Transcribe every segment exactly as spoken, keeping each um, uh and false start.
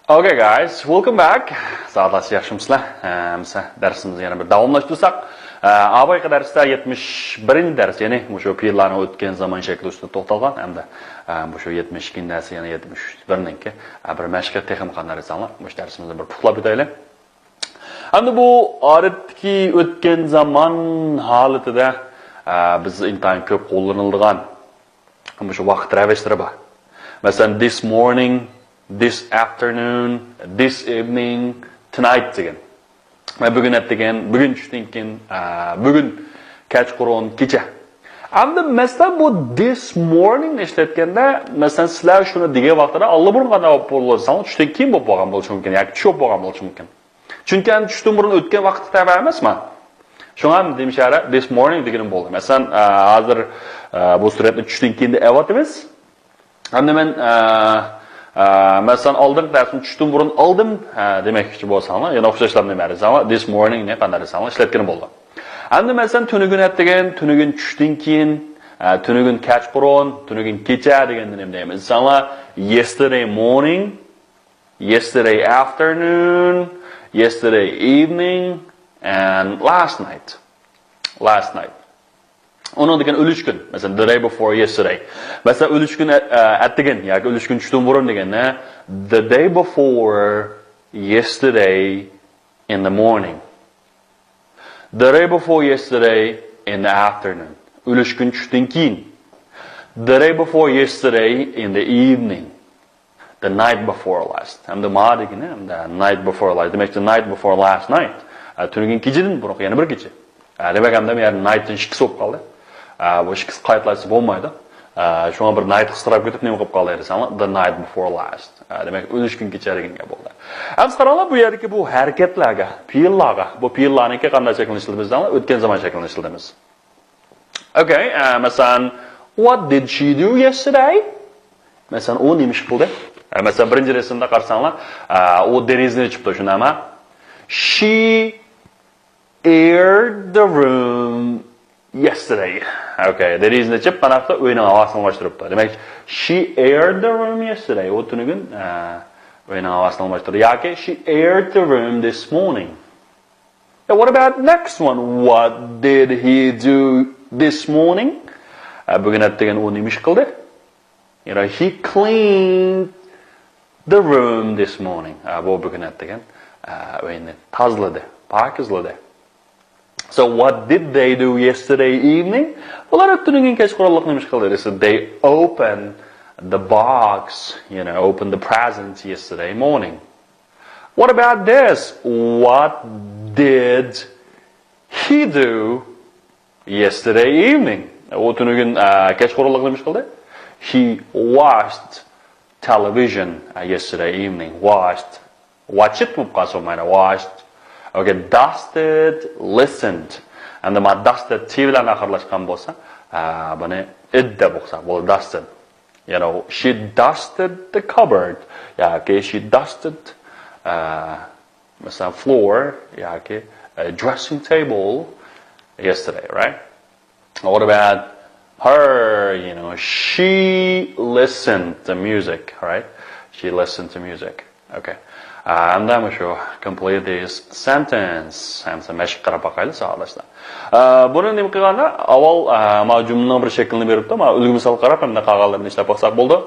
Okay guys, welcome back. سائەتلەر ياخشىمۇسىلەر؟ ئەمسە دەرسىمىزنى يەنە بىر داۋاملاشتۇرساق. ئە، ئاۋۋالقى دەرستە يەتمىش بىرىنچى دەرس، يەنى مۇشۇ پېئىللارنىڭ ئۆتكەن زامان شەكلى ئۈستىدە توختالغان ھەمدە، ئە، مۇشۇ يەتمىش ئىككىنچى دەرس، يەنى يەتمىش بىرنىڭكى، ئە، بىر مەشىق تېخىمۇ قانداق دېسەڭلار، مۇشۇ دەرسىمىزنى بىر پۇخلىلاپ ئۆتەيلى. ئەمدى بۇ ئادەتتىكى ئۆتكەن زامان ھالىتىدە، ئە، بىز ئىنتايىن كۆپ قوللىنىلىدىغان مۇشۇ ۋاقىت رەۋىشلىرى بار. مەسىلەن، this morning, this afternoon, this evening, tonight دېگەن. ۋە بۈگۈن ئەتىگەن، بۈگۈن چۈشتىن كېيىن، ئە، بۈگۈن كەچقۇرۇن، كېچە. ئەمدى مەسىلەن، بۇ this morning نى ئىشلەتكەندە، مەسىلەن، سىلەر شۇنى دېگەن ۋاقتىدا ئاللىبۇرۇن قانداق بولۇپ بولساڭلار، چۈشتىن كېيىن بولۇپ بولغان بولۇشى مۇمكىن ياكى چۈش بولۇپ بولغان بولۇشى مۇمكىن. چۈنكى ئەمدى چۈشتىن بۇرۇن ئۆتكەن ۋاقىتقا تەۋە ئەمەسما. شۇڭا دېمىشەرە this morning دېگىنىم بولدى. مەسىلەن، ئە، ھازىر، ئە، بۇ سۈرەتنى چۈشتىن كېيىن دەپ ئەۋاتىمىز. ئەمدى مەن، ئە، ئە، مەسىلەن، ئالدىنقى دەرسنى چۈشتىن بۇرۇن ئالدىم، ئە، دېمەكچى بولساڭلار، يەنە ئوخشاشلارنى دېمەي دېسەڭلار، this morning نى قانداق دېسەڭلار ئىشلەتكىنىم بولدى. ئەمدى مەسىلەن، تۈنۈگۈن ئەتىگەن، تۈنۈگۈن چۈشتىن كېيىن، ئە، تۈنۈگۈن كەچقۇرۇن، تۈنۈگۈن كېچە دېگەندە نېمە دەيمىز دېسەڭلار، yesterday morning، yesterday afternoon, yesterday evening, and last night. Last night. ئۇنىڭدىن كېيىن ئۈلۈشكۈن. مەسىلەن، the day before yesterday. مەسىلەن، ئۈلۈشكۈن ئە-، ئە-، ئەتىگەن ياكى ئۈلۈشكۈن چۈشتىن بۇرۇن دېگەندە، the day before yesterday in the morning. The day before yesterday in the afternoon. ئۈلۈشكۈن چۈشتىن كېيىن. The day before yesterday in the evening. The night before last. ھەمدە ما دېگىنى، ھەمدە night before last. دېمەك، the night before last night. ئە، تۈنۈگۈن كېچىدىن بۇرۇنقى يەنە بىر كېچە. ئە، دېمەك، ھەمدە يەنە night تىن ئىككىسى بولۇپ قالدى. ئە، بۇ ئىككىسى قايتىلاشسا بولمايدۇ. ئە، شۇڭا بىر night قىستىراپ كېتىپ نېمە قىلىپ قالدى دېسەڭلار، the night before last. ئە، دېمەك، ئۈلۈشكۈن كېچە دېگەن گەپ بولدى. ئەمسە قاراڭلار، بۇ يەردىكى بۇ ھەرىكەتلەرگە، پېئىللارغا، بۇ پېئىللارنىڭكى قانداق شەكلىنى ئىشلىتىمىز دېسەڭلار، ئۆتكەن زامان شەكلىنى ئىشلىتىمىز. Okay، ئە، مەسىلەن، what did she do yesterday? مەسىلەن، ئۇ نېمە ئىش قىلدى؟ ئە، مەسىلەن، بىرىنچى رەسىمدە قارىساڭلار، ئە، ئۇ دېرىزىنى ئېچىپتۇ، شۇنداقمۇ؟ She aired the room yesterday. Okay، دېرىزىنى ئېچىپ، قانداقتا ئۆينىڭ ھاۋاسىنى ئالماشتۇرۇپتۇ. دېمەك، she aired the room yesterday. ئۇ تۈنۈگۈن، ئە، ئۆينىڭ ھاۋاسىنى ئالماشتۇردى. ياكى she aired the room this morning. Yeah, what about next one? What did he do this morning? ئە، بۈگۈن ئەتىگەن ئۇ نېمە ئىش قىلدى؟ You know, he cleaned the room this morning. ئە، بۇ بۈگۈن ئەتىگەن، ئە، ئۆينى تازىلىدى، پاكىزلىدى. So what did they do yesterday evening? ئۇلار تۈنۈگۈن كەچقۇرۇنلۇق نېمە ئىش قىلدى دېسە، they opened the box, you know, opened the present yesterday morning. What about this? What did he do yesterday evening? ئۇ تۈنۈگۈن، ئە، كەچقۇرۇنلۇق نېمە ئىش قىلدى؟ He watched television, ئە، yesterday evening. Watched. Watched بولۇپ قالسا بولمايدۇ. Watched. Okay, dusted, listened. ئەمدى ما dusted T بىلەن ئاخىرلاشقان بولسا، ئە، بۇنى ed دەپ ئوقۇساق بولىدۇ. Dusted. You know, she dusted the cupboard. ياكى she dusted, ئە، مەسىلەن، floor ياكى، ئە، dressing table yesterday, right? What about her? You know, she listened to music, right? She listened to music. Okay. ئە، ئەمدى مۇشۇ complete this sentence. ئەمسە مەشىق قىلىپ باقايلى، ساۋاقداشلار. ئە، بۇنى نېمە قىلغاندا، ئاۋۋال، ئە، ما جۈملىنىڭ بىر شەكلىنى بېرىپتۇ، ما ئۈلگە مىسال قاراپ، ئەمدى قالغانلىرىنى ئىشلەپ باقساق بولىدۇ.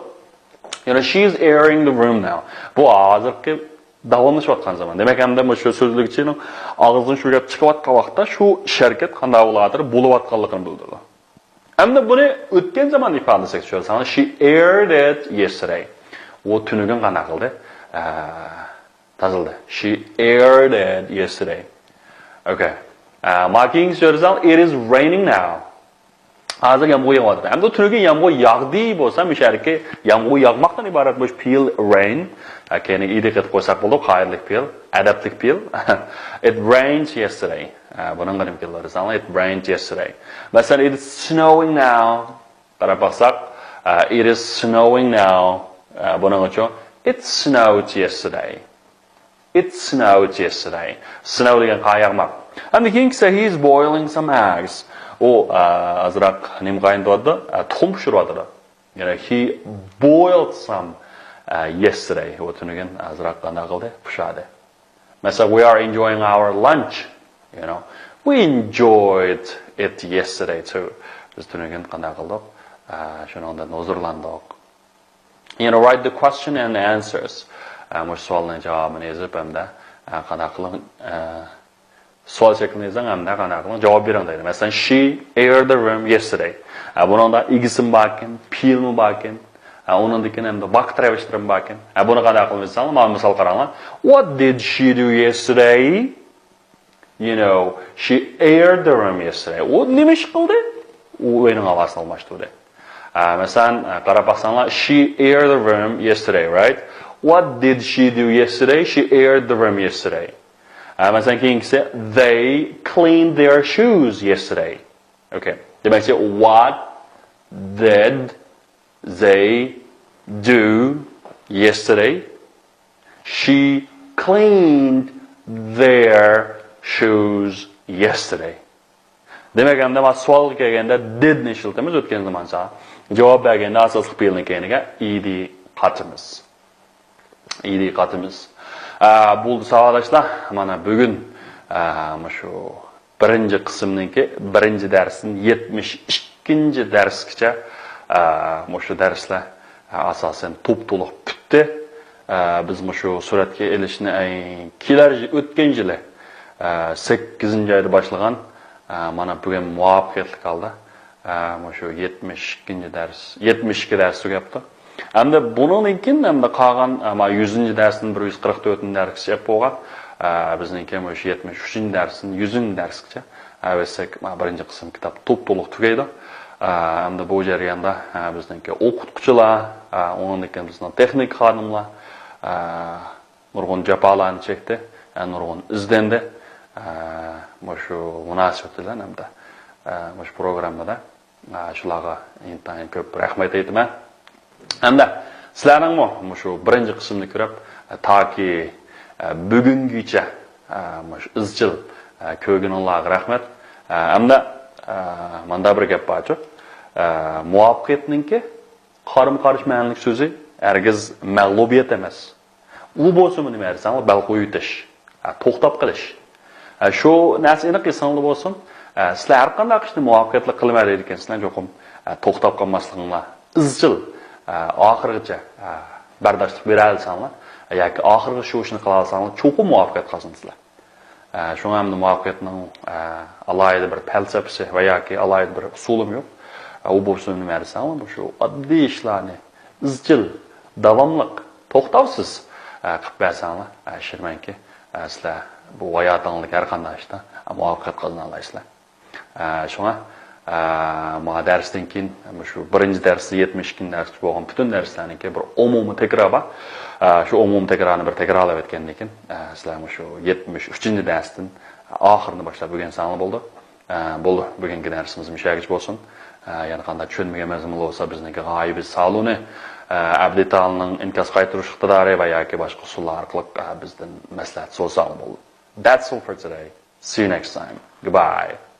You know, she's airing the room now. بۇ ھازىرقى داۋاملىشىۋاتقان زامان. دېمەك، ئەمدى مۇشۇ سۆزلىگۈچىنىڭ ئاغزىدىن شۇ گەپ چىقىۋاتقان ۋاقىتتا شۇ ئىش ھەرىكەت قانداق بولۇۋاتىدۇ، بولۇۋاتقانلىقىنى بىلدۈرىدۇ. ئەمدى بۇنى ئۆتكەن زامان ئىپادىلىسەك، چۈشەنسەڭلار، she aired it yesterday. ئۇ تۈنۈگۈن قانداق قىلدى؟ ئە، تازىلىدى. She aired it yesterday. Okay. ئە، ما كېيىنكى سۆزلىسەڭ، it is raining now. ھازىر يامغۇر يېغىۋاتىدۇ. ئەمدى تۈنۈگۈن يامغۇر ياغدى بولسا، مۇشۇ يەردىكى يامغۇر ياغماقتىن ئىبارەت بۇ پېئىل rain. ئە، كەينى ئىدى قېتىپ قويساق بولىدۇ، قائىدىلىك پېئىل، ئەدەپلىك پېئىل. It rained yesterday. ئە، بۇنىڭغا نېمە كېلىدۇ دېسەڭلار، it rained yesterday. مەسىلەن، it is snowing now. قاراپ باقساق، ئە، it is snowing now. ئە، بۇنىڭ ئۈچۈن it snowed yesterday. It snowed yesterday. Snow دېگەن قار ياغماق. ئەمدى كېيىنكىسى، he is boiling some eggs. ئۇ، ئە، ئازراق نېمە قاينىتىۋاتىدۇ؟ ئە، تۇخۇم پىشۇرۇۋاتىدۇ. يەنى he boiled some Yesterday. ئۇ تۈنۈگۈن ئازراق قانداق قىلدى؟ پۇشادى. مەسىلەن، we are enjoying our lunch. You know, we enjoyed it yesterday too. بىز تۈنۈگۈن قانداق قىلدۇق؟ شۇنىڭدىن ھۇزۇرلاندۇق. You know, write the question and answers. مۇشۇ سوئالنىڭ جاۋابىنى يېزىپ ھەمدە قانداق قىلىڭ؟ سوئال شەكلىنى يېزىڭ ھەمدە قانداق قىلىڭ؟ جاۋاب بېرىڭ دەيدۇ. مەسىلەن، she aired the room yesterday. بۇنىڭدا ئىگىسىمۇ باركەن، پېئىلمۇ باركەن. ئۇنىڭدىن كېيىن ھەمدە ۋاقىت رەۋىشلىرىمۇ باركەن. بۇنى قانداق قىلىمىز دېسەڭلار، مانا مىسال قاراڭلار. What did she do yesterday? You know, she aired the room yesterday. ئۇ نېمە ئىش قىلدى؟ ئۇ ئۆينىڭ ھاۋاسىنى ئالماشتۇردى. مەسىلەن، قاراپ باقساڭلار، she aired the room yesterday, right? What did she do yesterday? She aired the room yesterday. مەسىلەن، كېيىنكىسى، they cleaned their shoes yesterday. Okay. دېمەكچى، what did they do yesterday? She cleaned their shoes yesterday. دېمەك، ئەمدى مانا سوئالغا كەلگەندە did نى ئىشلىتىمىز ئۆتكەن زامانچە. جاۋاب بەرگەندە ئاساسلىق پېئىلنىڭ كەينىگە ed قاتىمىز. ed قاتىمىز. بولدى، ساۋاقداشلار. مانا بۈگۈن مۇشۇ بىرىنچى قىسىمنىڭكى بىرىنچى دەرستىن يەتمىش ئىككىنچى دەرسكىچە مۇشۇ دەرسلەر ئاساسەن توپتولۇق پۈتتى. بىز مۇشۇ سۈرەتكە ئېلىشنى كېلەر يىل، ئۆتكەن يىلى سەككىزىنچى ئايدا باشلىغان، مانا بۈگۈن مۇۋەپپەقىيەتلىك ھالدا مۇشۇ يەتمىش ئىككىنچى دەرس، يەتمىش ئىككى دەرس تۈگەپتۇ. ئەمدى بۇنىڭدىن كېيىن ئەمدى قالغان، مانا يۈزىنچى دەرستىن بىر يۈز قىرىق تۆتىنچى دەرسكىچە بولغان، بىزنىڭكى مۇشۇ يەتمىش ئۈچىنچى دەرستىن يۈزىنچى دەرسكىچە. ئەۋەتسەك، مانا بىرىنچى قىسىم كىتاب توپتولۇق تۈگەيدۇ. ئەمدى بۇ جەرياندا بىزنىڭكى ئوقۇتقۇچىلار، ئۇنىڭدىن كېيىن بىزنىڭ تېخنىك خادىملار نۇرغۇن جاپالارنى چەكتى، نۇرغۇن ئىزدەندى. مۇشۇ مۇناسىۋەت بىلەن ئەمدى مۇشۇ پروگراممىدا شۇلارغا ئىنتايىن كۆپ رەھمەت ئېيتىمەن. ھەمدە سىلەرنىڭمۇ مۇشۇ بىرىنچى قىسىمنى كۆرۈپ، تاكى بۈگۈنگىچە مۇشۇ ئىزچىل كۆرگىنىڭلارغا رەھمەت. ھەمدە ماندا بىر گەپ بارچۇ، مۇۋەپپەقىيەتنىڭكى قارىمۇ قارشى مەنىلىك سۆزى ھەرگىز مەغلۇبىيەت ئەمەس. ئۇ بولسىمۇ نېمە دېسەڭلار، بەل قويۇۋېتىش، ھە، توختاپ قېلىش. ھە، شۇ نەرسە ئېنىق ئېيتساڭلار بولسۇن، ھە، سىلەر ھەر قانداق ئىشنى مۇۋەپپەقىيەتلىك قىلىمەن دەيدىكەنسىلەر، چوقۇم، ھە، توختاپ قالماسلىقىڭلار، ئىزچىل، ھە، ئاخىرغىچە، ھە، بەرداشلىق بېرەلىسەڭلار، ھە، ياكى ئاخىرغىچە شۇ ئىشنى قىلالىساڭلار، چوقۇم مۇۋەپپەقىيەت قازىنىسىلەر. ھە، شۇڭا ئەمدى مۇۋەپپەقىيەتنىڭ، ھە، ئالاھىدە بىر پەلسەپىسى ۋە ياكى ئالاھىدە بىر ئۇسۇلىمۇ يوق. ھە، ئۇ بولسىمۇ نېمە دېسەڭلار، شۇ ئاددىي ئىشلارنى ئىزچىل، داۋاملىق، توختاۋسىز، ئە، قىلىپ بەرسەڭلار، ئە، ئىشىنىمەنكى، ئە، سىلەر بۇ ھاياتىڭلاردىكى ھەر قانداق ئىشتا، ئە، مۇۋەپپەقىيەت قازىنالايسىلەر. ئە، شۇڭا، ئە، مانا دەرستىن كېيىن، مۇشۇ بىرىنچى دەرستىن يەتمىش ئىككىنچى دەرسكىچە بولغان پۈتۈن دەرسلەرنىڭكى بىر ئومۇمىي تەكرار بار. ئە، شۇ ئومۇمىي تەكرارنى بىر تەكرارلاپ ئۆتكەندىن كېيىن، ئە، سىلەر مۇشۇ يەتمىش ئۈچىنچى دەرستىن ئاخىرىنى باشلاپ ئۆگەنسەڭلار بولىدۇ. ئە، بولدى، بۈگۈنكى دەرسىمىز مۇشۇ يەرگىچە بولسۇن. ئە، يەنە قانداق چۈشەنمىگەن مەزمۇنلار بولسا، بىزنىڭكى غايىبى سالونى، ئە، ئابدىتالنىڭ ئىنكاس قايتۇرۇش ئىقتىدارى ۋە ياكى باشقا ئۇسۇللار ئارقىلىق، ئە، بىزدىن مەسلىھەت سورىساڭلار بولىدۇ. That's all for today. See you next time. Goodbye.